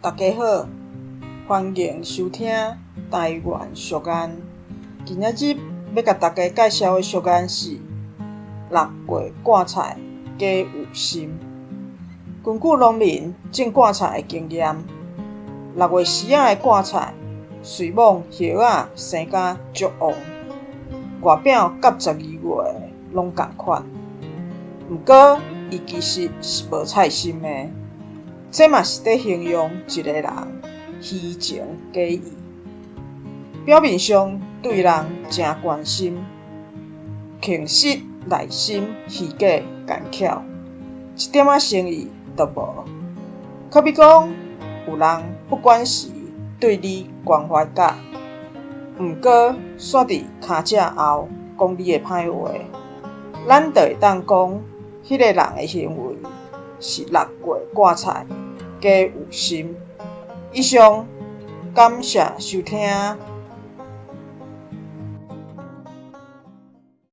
大家好，歡迎收聽台灣俗諺。今仔日欲共大家介紹的俗諺是“六月割菜假有心”。根據農民種割菜的經驗，六月時仔的割菜，穗網葉仔生甲足旺，外表佮12月攏仝款。毋過，伊其實是無菜心的。這嘛是佇形容一个人虛情假意，表面上對人誠關心，其實內心虛假奸巧，一點仔誠意都無。可比講，有人不管時對你關懷甲，毋過煞佇跤脊後講你的歹話，咱就會當講，彼個人的行為是六月割菜假有心。以上，感謝收聽。